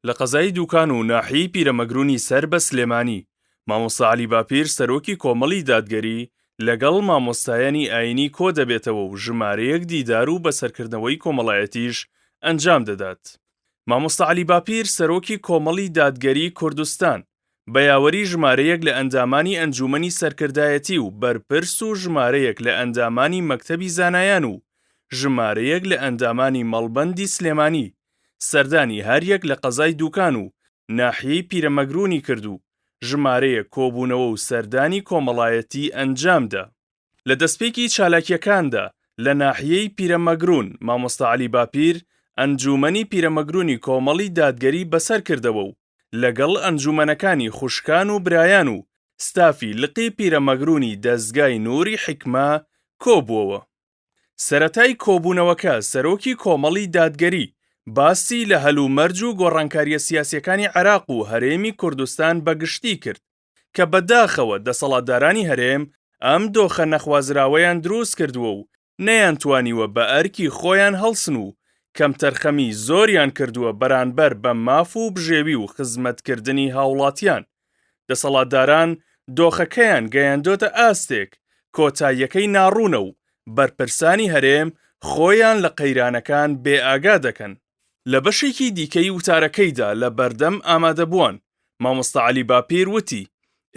لە قەزای دوکان و ناحیەی پیرەمەگرونی سەر بە سلێمانی، مامۆستا عەلی باپیر سەرۆکی کۆمەڵی دادگەری لەگەڵ مامۆستایانی ئایینی کۆدەبێتەوە و ژمارەیەک دیدار و بەسەرکردنەوەی کۆمەڵایەتیش ئەنجام دەدات. مامۆستا عەلی باپیر سەرۆکی کۆمەڵی دادگەری کوردستان بە یاوەری ژمارەیەک لە ئەندامانی ئەنجوومەنی سەرکردایەتی و بەرپرس و ژمارەیەک لە ئەندامانی مەکتەبی زانایان و ژمارەیەک لە ئەندامانی مەڵبەندی سلێمانی سەردانی هەریەک لە قەزای دوکان و ناحیەی پیرەمەگرونی کرد و ژمارەیەک کۆبوونەوە و سەردانی کۆمەڵایەتی ئەنجامدا. لە دەستپێکی چالاکییەکاندا لە ناحیەی پیرەمەگرون، مامۆستا عەلی باپیر، ئەنجوومەنی پیرەمەگرونی کۆمەڵی دادگەری بەسەر کردەوە و لەگەڵ ئەنجوومەنەکانی خوشکان و برایان و ستافی لقی پیرەمەگرونی دەزگای نوری حیکمە کۆبووەوە. سەرەتای کۆبوونەوەکە سەرۆکی کۆمەڵی دادگەری باسی لە هەلومەرج و گۆڕانکارییە سیاسییەکانی عێراق و هەرێمی کوردستان بە گشتی کرد کە بەداخەوە دەسەڵاتدارانی هەرێم ئەم دۆخە نەخوازراوەیان دروست کردووە و نەیانتوانیوە بە ئەرکی خۆیان هەڵسن و کەمتەرخەمی زۆریان کردووە بەرانبەر بە ماف و بژێوی و خزمەتکردنی هاوڵاتیان. دەسەڵاتداران دۆخەکەیان گەیاندۆتە ئاستێک کۆتاییەکەی ناڕوونە و بەرپرسانی هەرێم خۆیان لە قەیرانەکان بێئاگا دەکەن. لە بەشێکی دیکەی وتارەکەیدا لە بەردەم ئامادەبووان، مامۆستا عەلی باپیر وتی،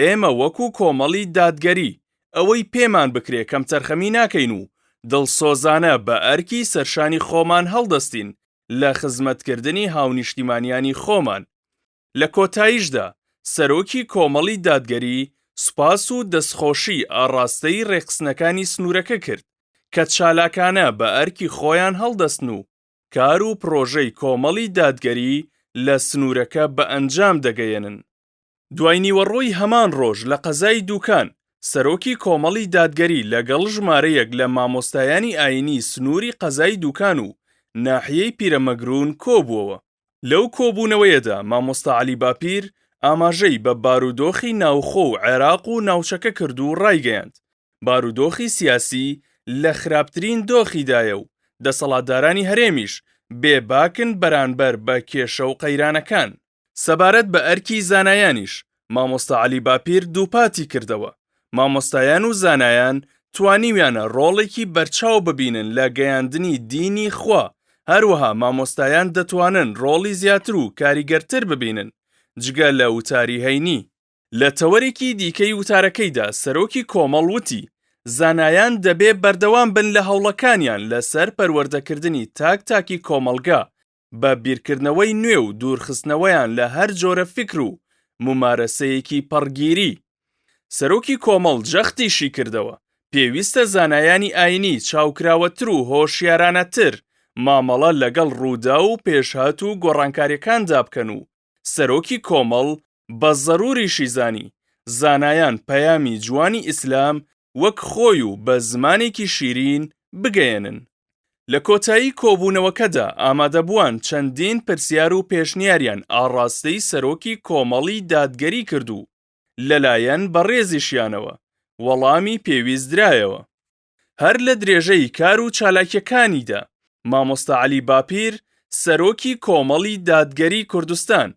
ئێمە وەکو کۆمەڵی دادگەری ئەوەی پێمان بکرێ کەمتەرخەمی ناکەین و دڵسۆزانە بە ئەرکی سەرشانی خۆمان هەڵدەستین لە خزمەتکردنی هاونیشتیمانیانی خۆمان. لە کۆتاییشدا سەرۆکی کۆمەڵی دادگەری سوپاس و دەستخۆشی ئاڕاستەی رێکخستنەکانی سنوورەکە کرد کە چالاکانە بە ئەرکی خۆیان هەڵدەستن و کار و پڕۆژەی کۆمەڵی دادگەری لە سنوورەکە بە ئەنجام دەگەیەنن. دواینیوەڕۆی هەمان ڕۆژ لە قەزای دوکان، سەرۆکی کۆمەڵی دادگەری لەگەڵ ژمارەیەک لە مامۆستایانی ئایینی سنووری قەزای دوکان و ناحیەی پیرەمەگروون کۆبووەوە. لەو کۆبوونەوەیەدا مامۆستا عەلی باپیر ئاماژەی بە بارودۆخی ناوخۆ و عێراق و ناوچەکە کرد و ڕایگەیاند، بارودۆخی سیاسی لە خراپترین دۆخیدایە و دەسەڵاتدارانی هەرێمیش بێ باکن بەرانبەر بە کێشە و قەیرانەکان. سەبارەت بە ئەرکی زانایانیش، مامۆستا عەلی باپیر دووپاتی کردەوە، مامۆستایان و زانایان توانیویانە ڕۆڵێکی بەرچاو ببینن لە گەیاندنی دینی خوا، هەروەها مامۆستایان دەتوانن ڕۆڵی زیاتر و کاریگەرتر ببینن، جگە لە وتاری هەینی. لە تەوەرێکی دیکەی وتارەکەیدا سەرۆکی کۆمەڵ وتی، زانایان دەبێ بەردەوام بن لە هەوڵەکانیان لەسەر پەروەردەکردنی تاک تاکی کۆمەڵگا بە بیرکردنەوەی نوێ و دوورخستنەوەیان لە هەر جۆرە فیکر و مومارەسەیەکی پەڕگیری. سەرۆکی کۆمەڵ جەختیشی کردەوە، پێویستە زانایانی ئایینی چاوکراوەتر و هۆشیارانەتر مامەڵە لەگەڵ ڕووداو و پێشهات و گۆڕانکاریەکاندا بکەن و سەرۆکی کۆمەڵ بە زەروریشی زانی زانایان پەیامی جوانی ئیسلام وەک خۆی و بە زمانێکی شیرین بگەیەنن. لە کۆتایی کۆبوونەوەکەدا ئامادەبووان چەندین پرسیار و پێشنیاریان ئاڕاستەی سەرۆکی کۆمەڵی دادگەری کرد و لەلایەن بەڕێزیشیانەوە وەڵامی پێویست درایەوە. هەر لە درێژەی کار و چالاکیەکانیدا مامۆستا عەلی باپیر سەرۆکی کۆمەڵی دادگەری کوردستان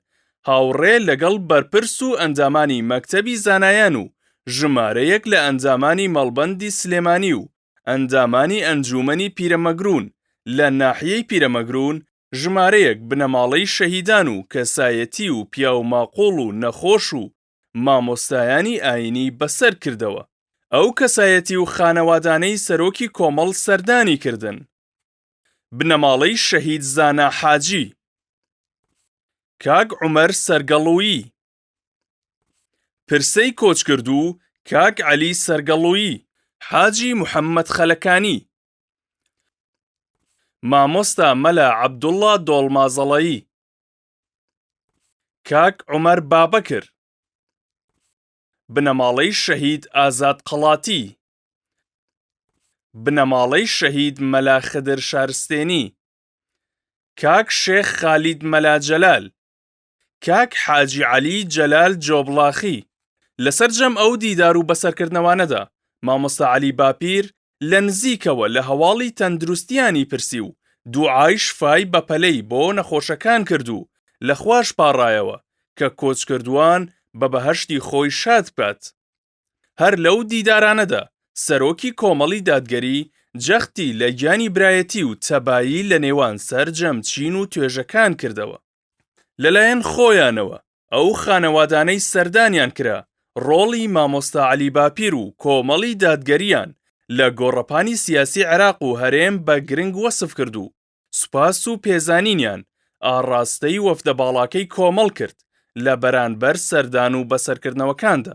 هاوڕێ لەگەڵ بەرپرس و ئەندامانی مەکتەبی زانایان و ژمارەیەک لە ئەندامانی مەڵبەندی سلێمانی و ئەندامانی ئەنجوومەنی پیرەمەگروون لە ناحیەی پیرەمەگروون ژمارەیەک بنەماڵەی شەهیدان و کەسایەتی و پیاو ماقوڵ و نەخۆش و مامۆستایانی ئایینی بەسەر کردەوە. ئەو کەسایەتی و خانەوادانەی سەرۆکی کۆمەڵ سەردانی کردن. بنەماڵەی شەهید زانا حاجی. کاک عومەر سەرگەڵوویی. پرسەی کۆچکردوو کاک عەلی سەرگەڵوویی. حاجی محەممەد خەلەکانی. مامۆستا مەلا عەبدوڵڵا دۆڵمازەڵەیی. کاک عومەر بابەکر. بنەماڵەی شەهید ئازاد قەڵاتی. بنەماڵەی شەهید مەلا خدر شارستێنی. کاک شێخ خالید مەلا جەلال. کاک حاجی عەلی جەلال جۆبڵاخی. لە سەرجەم ئەو دیدار و بەسەرکردنەوانەدا، مامۆستا عەلی باپیر لە نزیکەوە لە هەواڵی تەندروستیانی پرسی و دوعای شفای بەپەلەی بۆ نەخۆشەکان کرد و. لە خواش پاڕایەوە کە کۆچکردووان بە بەهەشتی خۆی شاد بکات. هەر لەو دیدارانەدا سەرۆکی کۆمەڵی دادگەری جەختی لە گیانی برایەتی و تەبایی لە نێوان سەرجەم چین و توێژەکان کردەوە. لەلایەن خۆیانەوە ئەو خانەوادانەی سەردانیان کرا ڕۆڵی مامۆستا عەلی باپیر و کۆمەڵی دادگەریان لە گۆڕەپانی سیاسی عێراق و هەرێم بە گرنگ وەسف کرد و سوپاس و پێزانینیان ئاڕاستەی وەفدە باڵاکەی کۆمەڵ کرد لە بەرانبەر سەردان و بەسەرکردنەوەکاندا.